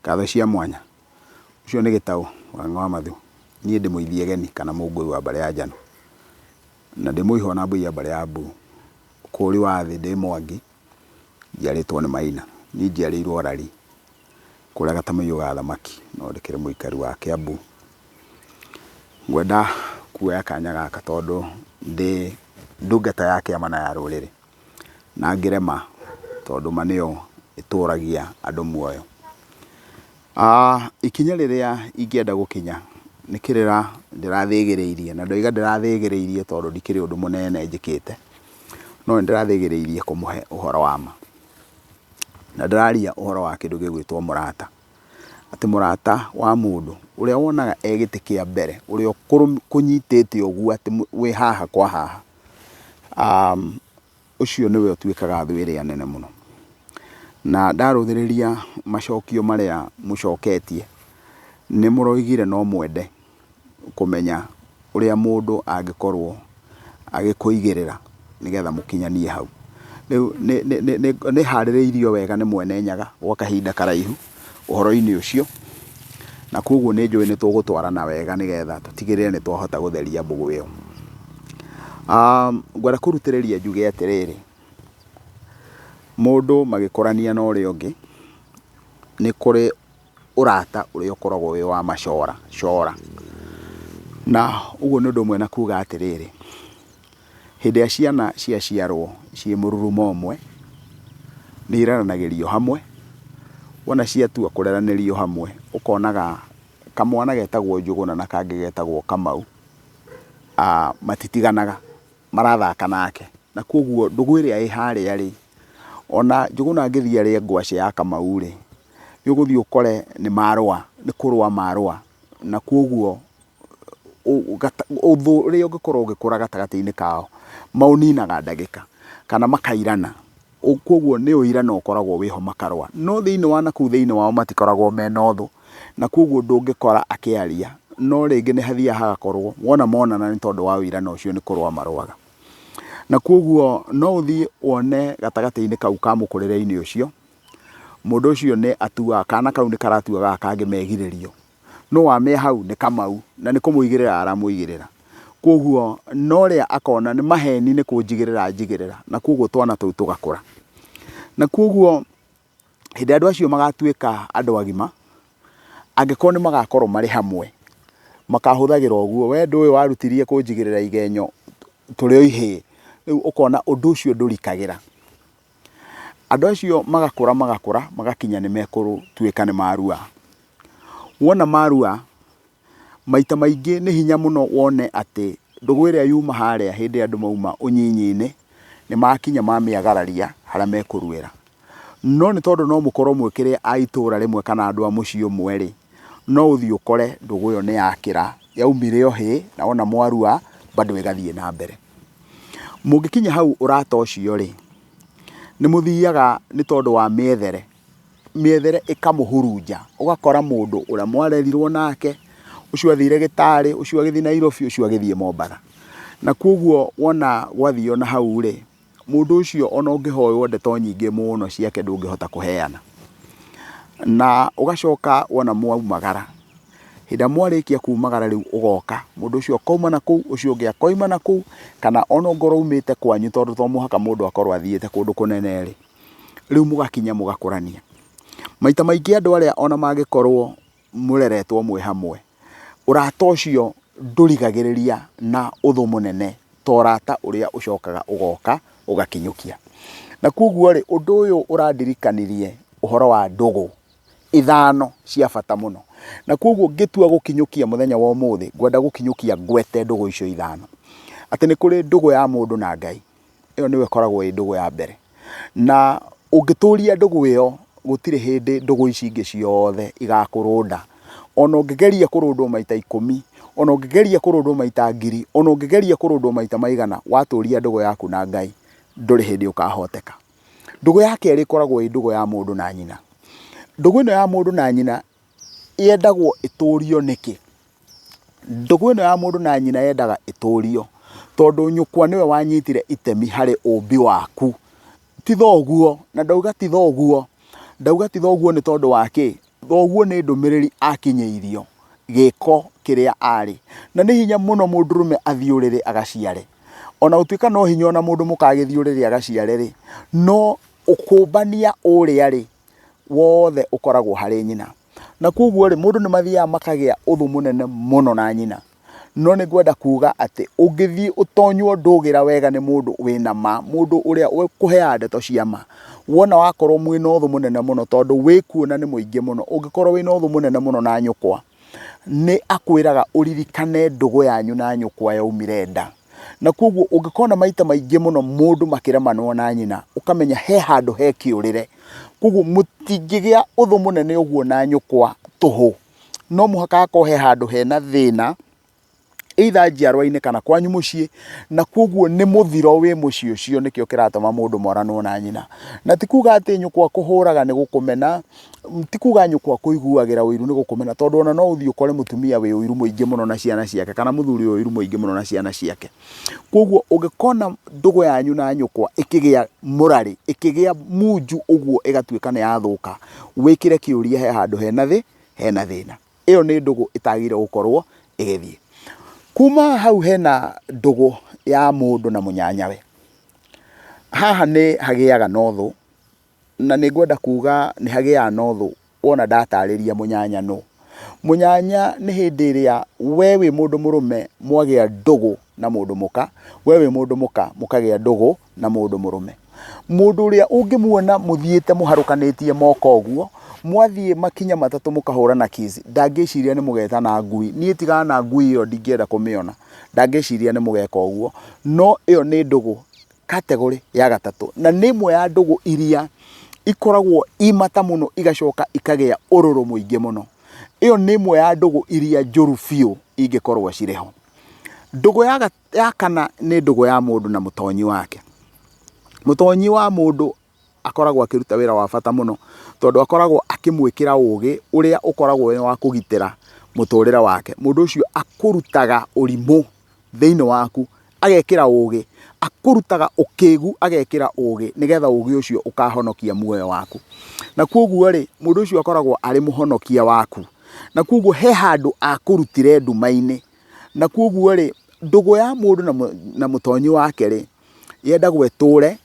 Ngatho cia mwanya. Ũcio nĩ Gĩtaũ wa wa Mathu. Niĩ ndĩ Mũithiegeni kana Mũngũi wa mbarĩ ya Njano. Na ndĩ Mũihwa na mbũi ya mbarĩ ya Mbu. Ũkũũri wa thĩ ndĩ Mwangi, njiarĩtwo nĩ Maina. Niĩ njiarĩirwo Rari, kũrĩa Gatamuiyũ ga thamaki, no ndĩkĩrĩ mũikari wa Kĩambu. Ngwenda kuoya kanya gaka tondũ ndĩ ndungata ya kĩama na ya rũrĩrĩ. Na ngĩrema tondũ ma nĩyo ĩtũragia andũ muoyo. Ikinya rĩrĩa ingĩenda gũkinya nĩ kĩrĩra ndĩrathĩgĩrĩirie, na ndoiga ndĩrathĩgĩrĩirie tondũ ndikĩrĩ ũndũ mũnene njĩkĩte, no nĩ ndĩrathĩgĩrĩirie kũmũhe ũhoro wa ma. Na ndĩraria ũhoro wa kĩndũ gĩgwĩtwo mũrata. Atĩ mũrata wa mũndũ ũrĩa wonaga e gĩtĩ kĩa mbere, ũrĩa ũkũnyitĩte ũguo atĩ wĩ haha kwa haha, Ũcio nĩwe ũtuĩkaga thũ ĩrĩa nene mũno. Na ndarũthĩrĩria macokio marĩa mũcoketie, nĩ mũroigire no mwende kũmenya ũrĩa mũndũ angĩkorwo agĩkũigĩrĩra nĩgetha mũkinyanie hau. Rĩu nĩ harĩrĩirio wega nĩ Mwene Nyaga gwa kahinda karaihu ũhoro-inĩ ũcio, na koguo nĩ njũĩ nĩ tũgũtwarana wega nĩgetha tũtigĩrĩre nĩ twahota gũtheria mbũgũ ĩyo. Ngwenda kũrutĩrĩria njuge atĩrĩrĩ, mũndũ magĩkũrania na ũrĩa ũngĩ, nĩ kũrĩ ũrata ũrĩa ũkoragwo wĩ wa macora cora. Na ũguo nĩ ũndũ ũmwe na kuga atĩrĩrĩ, hĩndĩ ĩrĩa ciana ciaciarwo ciĩ mũrurumo ũmwe, nĩ ireranagĩrio hamwe, wona ciatua kũreranĩrio hamwe, ũkonaga kamwana getagwo Njũgũna na kangĩ getagwo Kamau, matitiganaga, marathaka nake. Na koguo ndũgũ ĩrĩa ĩ harĩa rĩ, ona Njũgũna angĩthiĩ arĩe ngwacĩ ya Kamau rĩ, nĩ ũgũthiĩ ũkore nĩ marũa, nĩ kũrũa marũa. Na koguo ũthũ ũrĩa ũngĩkorwo ũgĩkũra gatagatĩ-inĩ kao, maũninaga ndagĩka, kana makairana. Koguo nĩ ũirano ũkoragwo wĩho makarũa. No thĩinĩ wa nakũu thĩinĩ wao matikoragwo mena ũthũ, na koguo ndũngĩkora akĩaria, no rĩngĩ nĩ hathiaga hagakorwo wona monana nĩ tondũ wa ũirano ũcio nĩ kũrũa marũaga. Na koguo no ũthiĩ wone gatagatĩ-inĩ kau ka mũkũrĩre-inĩ ũcio, mũndũ ũcio nĩ atuaga, kana kau nĩ karatua gaka kangĩ megirĩrio. No wamĩa hau nĩ Kamau na nĩ kũmũigĩrĩra aramũigĩrĩra. Koguo na ũrĩa akona nĩ maheni nĩ kũnjigĩrĩra anjigĩrĩra na koguo twana tũu tũgakũra. Na koguo hĩndĩ ĩrĩa andũ acio magatuĩka andũ agima, angĩkorwo nĩ magakorwo marĩ hamwe, makahũthagĩra ũguo, we ndũĩ warutirie kũnjigĩrĩra igenyo tũrĩ o ihĩĩ. Rĩu ũkona ũndũ ũcio ndũrikagĩra. Andũ acio magakũra magakũra magakinya nĩ mekũtuĩka nĩ marua. Wona marua, maita maingĩ nĩ hinya mũno wone atĩ ndũgũ ĩrĩa yuma harĩa hĩndĩ ĩrĩa andũ mauma ũnyinyi-inĩ, nĩ makinya mamĩagararia harĩa mekũruĩra. No nĩ tondũ no mũkorwo mwĩkĩrĩ a itũra rĩmwe kana andũ a mũciĩ ũmwe rĩ, no ũthiĩ ũkore ndũgũ ĩyo nĩ yakĩra, yaumire o hĩ, na wona mwarua bado ĩgathiĩ na mbere. Mũngĩkinya hau ũrata ũcio rĩ, nĩ mũthiaga nĩ tondũ wa mĩethere, mĩethere ĩkamũhurunja, ũgakora mũndũ ũrĩa mwarerirwo nake, ũcio athire Gĩtarĩ, ũcio agĩthiĩ Nairobi, ũcio agĩthiĩ Mombatha. Na koguo wona gwathio na hau rĩ, mũndũ ũcio ona ũngĩhoywo ndeto nyingĩ mũno ciake ndũngĩhota kũheana. Na ũgacoka wona mwaumagara, hĩndĩ ĩrĩa mwarĩkia kumagara rĩu ũgoka, mũndũ ũcio akauma na kũu, ũcio ũngĩ akoima na kũu, kana ona ongorwo aumĩte kwanyu tondũ to mũhaka mũndũ akorwo athiĩte kũndũ kũnene rĩ, rĩu mũgakinya mũgakũrania. Maita maingĩ andũ arĩa ona mangĩkorwo mũreretwo mwĩ hamwe, ũrata ũcio ndũrigagĩrĩria na ũthũ mũnene ta ũrata ũrĩa ũcokaga ũgoka ũgakinyũkia. Na koguo rĩ, ũndũ ũyũ ũrandirikanirie ũhoro wa ndũgũ ithano cia bata mũno. Na koguo ngĩtua gũkinyũkia mũthenya wa ũmũthĩ, ngwenda gũkinyũkia ngwete ndũgũ icio ithano. Atĩ nĩ kũrĩ ndũgũ ya mũndũ na Ngai, ĩyo nĩyo ĩkoragwo ĩ ndũgũ ya mbere. Na ũngĩtũria ndũgũ ĩyo, gũtirĩ hĩndĩ ndũgũ ici ingĩ ciothe igakũrũnda. Ona ũngĩgeria kũrũndwo maita ikũmi, ona ũngĩgeria kũrũndwo maita ngiri, ona ũngĩgeria kũrũndwo maita maigana, watũria ndũgũ yaku na Ngai, ndũrĩ hĩndĩ ũkahoteka. Ndũgũ ya kerĩ ĩkoragwo ĩ ndũgũ ya mũndũ na nyina. Ndũgũ ĩno ya mũndũ na nyina yendagwo ĩtũrio nĩkĩ? Ndũgũ ĩno ya mũndũ na nyina yendaga ĩtũrio, tondũ nyũkwa nĩwe wanyitire itemi harĩ ũmbi waku. Ti thoguo, na ndauga ti thoguo, ndauga ti thoguo nĩ tondũ wa kĩ? Thoguo nĩ ndũmĩrĩri akinyĩirio gĩko kĩrĩa arĩ. Na nĩ hinya mũno mũndũrũme athiĩ ũrĩrĩ agaciare. Ona gũtuĩka no hinya ona mũndũ mũka agĩthiĩ ũrĩrĩ agaciare rĩ, no ũkũmbania ũrĩa rĩ, wothe ũkoragwo harĩ nyina. Na koguo rĩ, mũndũ nĩ mathiaga makagĩa ũthũ mũnene mũno na nyina. No nĩ ngwenda kuga atĩ ũngĩthiĩ ũtonywo ndũgĩra wega nĩ mũndũ wĩna ma, mũndũ ũrĩa ũkũheaga ndeto cia ma, wona wakorwo mwĩna ũthũ mũnene mũno tondũ wĩkuona nĩ mũingĩ mũno, ũngĩkorwo wĩna ũthũ mũnene mũno na nyũkwa, nĩ akwĩraga ũririkane ndũgũ yanyu na nyũkwa yaumire nda. Na koguo ũngĩkona maita maingĩ mũno mũndũ makĩremanwo na nyina, ũkamenya he handũ he kĩũrĩre. Koguo mũtingĩgĩa ũthũ mũnene ũguo na nyũkwa tũhũ. No mũhaka hakorwo he handũ hena thĩna, either njiarwa-inĩ kana kwanyu mũciĩ, na koguo nĩ mũthiro wĩ mũciĩ ũcio nĩkĩo kĩratũma mũndũ moranwo na nyina. Na ti kuga atĩ nyũkwa akũhũraga nĩ gũkũmena, ti kuga nyũkwa akũiguagĩra ũiru nĩ gũkũmena, tondũ ona no ũthiĩ ũkore mũtumia wĩ ũiru mũingĩ mũno na ciana ciake, kana mũthuri wĩ ũiru mũingĩ mũno na ciana ciake. Koguo ũngĩkona ndũgũ yanyu na nyũkwa ĩkĩgĩa mũrarĩ, ĩkĩgĩa munju ũguo ĩgatuĩka nĩ yathũka, wĩkĩre kĩũria he handũ hena thĩ, hena thĩna. Ĩyo nĩ ndũgũ ĩtagĩrĩire gũkorwo ĩgĩthiĩ. Kuma hau hena ndũgũ ya mũndũ na mũnyanyawe. Haha nĩ hagĩaga na ũthũ, na nĩ ngwenda kuga nĩ hagĩaga na ũthũ wona ndatarĩria mũnyanya nũ. Mũnyanya nĩ hĩndĩ ĩrĩa we wĩ mũndũ mũrũme mwagĩa ndũgũ na mũndũ mũka, we wĩ mũndũ mũka mũkagĩa ndũgũ na mũndũ mũrũme. Mũndũ ũrĩa ũngĩmuona mũthiĩte mũharũkanĩtie moko ũguo, mwathiĩ makinya matatũ mũkahũrana kiss, ndangĩciria nĩ mũgetana ngui. Niĩ tigana na ngui ĩyo ndingĩenda kũmĩona. Ndangĩciria nĩ mũgeka ũguo. No ĩyo nĩ ndũgũ category ya gatatũ. Na nĩ ĩmwe ya ndũgũ iria ikoragwo imata mũno igacoka ikagĩa ũrũrũ mũingĩ mũno. Ĩyo nĩ ĩmwe ya ndũgũ iria njũru biũ ingĩkorwo cirĩ ho. Ndũgũ ya ya kana nĩ ndũgũ ya mũndũ na mũtonyi wake. Mũtonyi wa mũndũ akoragwo akĩruta wĩra wa bata mũno, tondũ akoragwo akĩmwĩkĩra ũgĩ ũrĩa ũkoragwo wĩ wa kũgitĩra mũtũrĩre wake. Mũndũ ũcio akũrutaga ũrimũ thĩinĩ waku, agekĩra ũgĩ, akũrutaga ũkĩgu agekĩra ũgĩ, nĩgetha ũgĩ ũcio ũkahonokia muoyo waku. Na koguo rĩ, mũndũ ũcio akoragwo arĩ mũhonokia waku. Na koguo he handũ akũrutire nduma-inĩ. Na koguo rĩ, ndũgũ ya mũndũ na mũtonyi wake rĩ, yendagwo ĩtũre,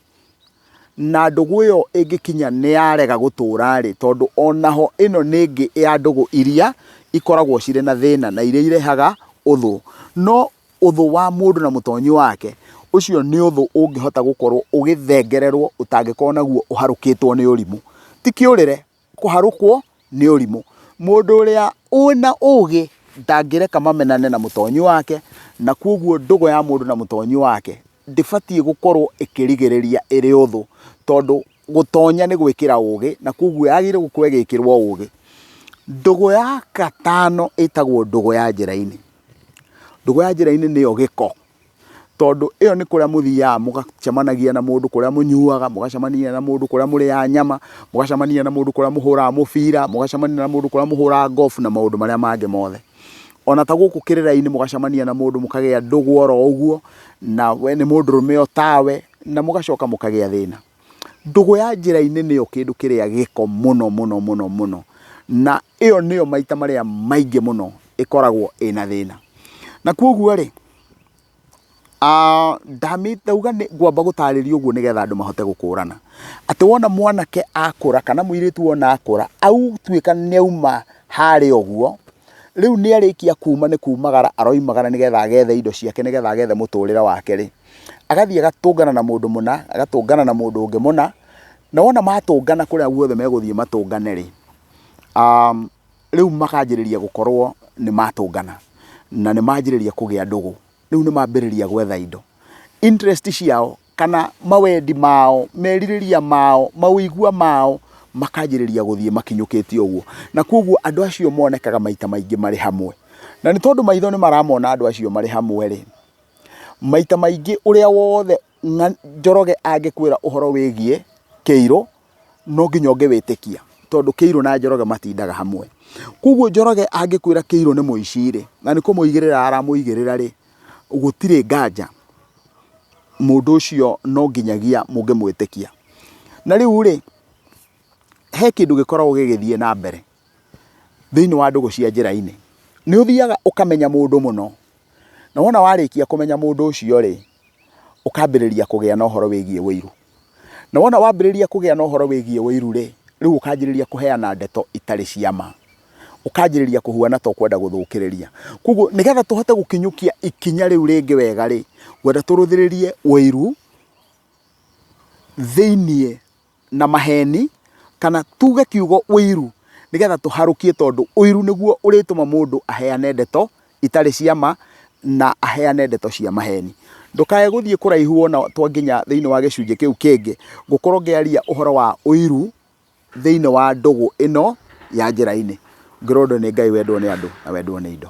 na ndũgũ ĩyo ĩngĩkinya nĩ yarega gũtũra rĩ, tondũ onaho ĩno nĩ ĩngĩ ya ndũgũ iria ikoragwo cirĩ na thĩna na iria irehaga ũthũ. No ũthũ wa mũndũ na mũtonyi wake, ũcio nĩ ũthũ ũngĩhota gũkorwo ũgĩthengererwo ũtangĩkorwo naguo ũharũkĩtwo nĩ ũrimũ. Ti kĩũrĩre, kũharũkwo nĩ ũrimũ. Mũndũ ũrĩa wĩna ũgĩ ndangĩreka mamenane na mũtonyi wake, na koguo ndũgũ ya mũndũ na mũtonyi wake ndĩbatiĩ gũkorwo ĩkĩrigĩrĩria ĩrĩ ũthũ, tondũ gũtonya nĩ gwĩkĩra ũgĩ, na koguo yagĩrĩire gũkorwo ĩgĩkĩrwo ũgĩ. Ndũgũ ya gatano ĩtagwo ndũgũ ya njĩra-inĩ. Ndũgũ ya njĩra-inĩ nĩyo gĩko. Tondũ ĩyo nĩ kũrĩa mũthiaga mũgacemanagia na mũndũ, kũrĩa mũnyuaga, mũgacemania na mũndũ kũrĩa mũrĩaga nyama, mũgacemania na mũndũ kũrĩa mũhũraga mũbira, mũgacemania na mũndũ kũrĩa mũhũraga golf na maũndũ marĩa mangĩ mothe. Ona ta gũkũ kĩrĩra-inĩ mũgacemania na mũndũ mũkagĩa ndũgũ oro ũguo, na we nĩ mũndũrũme o tawe, na mũgacoka mũkagĩa thĩna. Ndũgũ ya njĩra-inĩ nĩyo kĩndũ kĩrĩa gĩko mũno mũno mũno mũno, na ĩyo nĩyo maita marĩa maingĩ mũno ĩkoragwo ĩna thĩna. Na koguo rĩ, ndauga ngwamba gũtarĩria ũguo nĩgetha andũ mahote gũkũrana. Atĩ wona mwanake akũra kana mũirĩtu wona akũra, atuĩka nĩ auma harĩa ũguo, rĩu nĩ arĩkia kuma nĩ kumagara aroimagara nĩgetha agethe indo ciake nĩgetha agethe mũtũrĩre wake rĩ, agathiĩ agatũngana na mũndũ mũna, agatũngana na mũndũ ũngĩ mũna, na wona matũngana kũrĩa guothe megũthiĩ matũngane rĩ, rĩu makanjĩrĩria gũkorwo nĩ matũngana, na nĩ manjĩrĩria kũgĩa ndũgũ, rĩu nĩ mambĩrĩria gwetha indo. Interest ciao kana mawendi mao, merirĩria mao, mawĩigua mao, makanjĩrĩria gũthiĩ makinyũkĩtie ũguo. Na koguo andũ acio monekaga maita maingĩ marĩ hamwe. Na nĩ tondũ maitho nĩ maramona andũ acio marĩ hamwe rĩ, maita maingĩ ũrĩa wothe Njoroge angĩkwĩra ũhoro wĩgiĩ Kĩirũ, no nginya ũngĩwĩtĩkia tondũ Kĩirũ na Njoroge matindaga hamwe. Koguo Njoroge angĩkwĩra Kĩirũ nĩ mũici rĩ, na nĩ kũmũigĩrĩra aramũigĩrĩra rĩ, gũtirĩ nganja mũndũ ũcio no nginyagia mũngĩmwĩtĩkia. Na rĩu rĩ, he kĩndũ gĩkoragwo gĩgĩthiĩ na mbere. Thĩinĩ wa ndũgũ cia njĩra-inĩ, nĩ ũthiaga ũkamenya mũndũ mũno, na wona warĩkia kũmenya mũndũ ũcio rĩ, ũkambĩrĩria kũgĩa na ũhoro wĩgiĩ ũiru. Na wona wambĩrĩria kũgĩa na ũhoro wĩgiĩ ũiru rĩ, rĩu ũkanjĩrĩria kũheana ndeto itarĩ cia ma. Ũkanjĩrĩria kũhuana ta ũkwenda gũthũkĩrĩria. Koguo nĩgetha tũhote gũkinyũkia ikinya rĩu rĩngĩ wega rĩ, ngwenda tũrũthĩrĩrie ũiru thĩiniĩ na maheni, kana tuge kiugo ũiru nĩgetha tũharũkie tondũ ũiru nĩguo ũrĩtũma mũndũ aheane ndeto itarĩ cia ma na aheane ndeto cia maheni. Ndũkae gũthiĩ kũraihu wona twakinya thĩinĩ wa gĩcunjĩ kĩu kĩngĩ, ngũkorwo ngĩaria ũhoro wa ũiru thĩinĩ wa ndũgũ ĩno ya njĩra-inĩ. Ngĩrwo wendwo nĩ Ngai wendwo nĩ andũ na wendwo nĩ indo.